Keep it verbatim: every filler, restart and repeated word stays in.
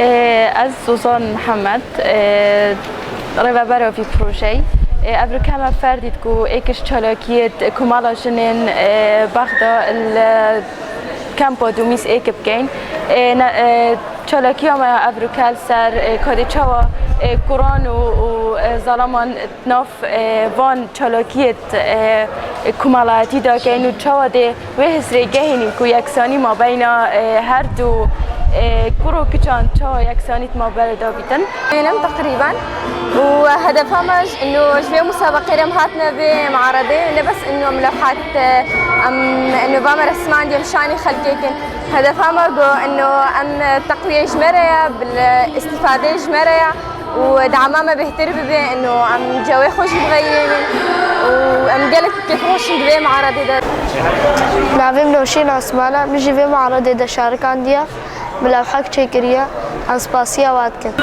Ê, ez Suzan Mihemed, ê, rêvebera vî projeyî. Ê, ev rûke me ferdît ku êk ji çalakiyê Komala Jinên, ê, Bexda li Kempa Dumîs êk bikeyn. Ê, ne, ê, çalakiya me ev rûke li ser, ê, kadê çawa, ê, kuran û, û, ê, zalaman nav, e, van çalakiyê, e, komelayetî dakeyn û çawa dê wê hizrê gehînîn ku yeksanî mabeyna, e, her du, e, kur û kiçan çawa yeksanî di mabere de bîtin. Benim takriben. û hedefa me ji, ino ji vê musabeqê re em hatine vê muaredê, ne bes ino em lewhat, e, em ino va me resmandiye em şanî xelkê kin. Hedefa me ku ino em teqwiye ji me re ye, bil îstîfade ji me re ye. û dema me bêhtir bibe, ino em cewê xwe jî bixeyirînin û em gelek kêfxweş in di vê muaredê de. Navê min Newşîn Osman e, min jî vê muaredê de şarikandiye, min lewhek çêkiriye, em spasiya we dikin.